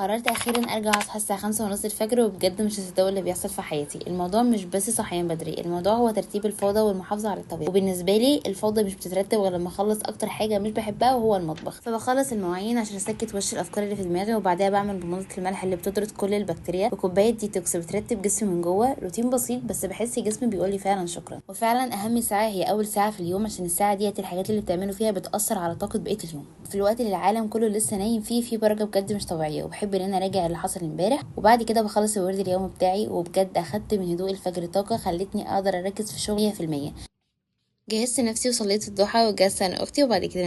قررت اخيرا ارجع اصحى الساعة 5:30 الفجر، وبجد مش هصدقوا اللي بيحصل في حياتي. الموضوع مش بس صحيان بدري، الموضوع هو ترتيب الفوضى والمحافظة على الطبيعة. وبالنسبة لي الفوضى مش بتترتب غير لما اخلص اكتر حاجة مش بحبها وهو المطبخ. فبخلص المواعين عشان اسكت وش الافكار اللي في دماغي، وبعدها بعمل بمضة الملح اللي بتطرد كل البكتيريا، وكوبايه ديتوكس بترتب جسمي من جوه. روتين بسيط بس بحس جسمي بيقول لي فعلا شكرا. وفعلا اهم ساعة هي اول ساعة في اليوم، عشان الساعة ديت الحاجات اللي بتعمله فيها بتاثر على طاقة بقية اليوم. في الوقت اللي العالم كله لسه نايم فيه في بركة بجد مش طبيعية، وبحب ان انا اراجع اللي حصل امبارح، وبعد كده بخلص الورد اليومي بتاعي. وبجد اخدت من هدوء الفجر طاقة خلتني اقدر اركز في شغلي 100%. جهزت نفسي وصليت الضحى وجهزت انا اختي، وبعد كده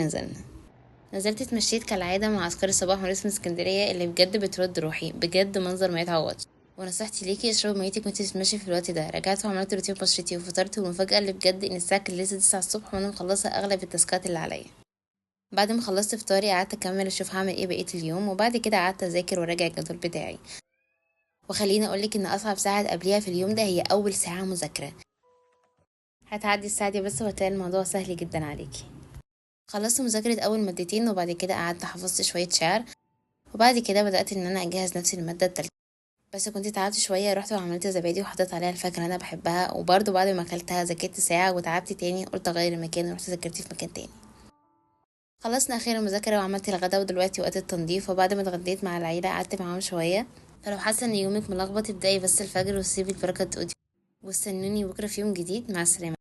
نزلت اتمشيت كالعادة مع اذكار الصباح ونسمة اسكندرية اللي بجد بترد روحي، بجد منظر ما يتعوضش. ونصيحتي ليكي اشربي ميتك وانتي بتتمشي في الوقت ده. رجعت وعملت روتين بشرتي وفطرت، والمفاجاه اللي بجد ان الساعة كانت لسه 9 الصبح وانا مخلصة اغلب التاسكات اللي عليا. بعد ما خلصت فطاري قعدت اكمل اشوف هعمل ايه بقية اليوم، وبعد كده قعدت اذاكر وراجع الجدول بتاعي. وخليني اقولك ان اصعب ساعة تقابليها في اليوم ده هي اول ساعة مذاكرة. هتعدي الساعة دي بس وهتلاقي الموضوع سهل جدا عليكي. خلصت مذاكرة اول مادتين، وبعد كده قعدت حفظت شوية شعر، وبعد كده بدات ان انا اجهز نفسي للمادة التالتة. بس كنت تعبت شوية، رحت وعملت زبادي وحطيت عليها الفاكهة اللي انا بحبها، وبرده بعد ما اكلتها ذاكرت ساعة وتعبت تاني، قلت اغير المكان ورحت ذاكرت في مكان تاني. خلصنا اخيرا المذاكرة وعملت الغدا، ودلوقتي وقت التنظيف. وبعد ما اتغديت مع العيلة قعدت معاهم شوية. فلو حاسه ان يومك ملخبط ابدأي بس الفجر وسيبي البركة تقودي. واستنوني بكره في يوم جديد. مع السلامة.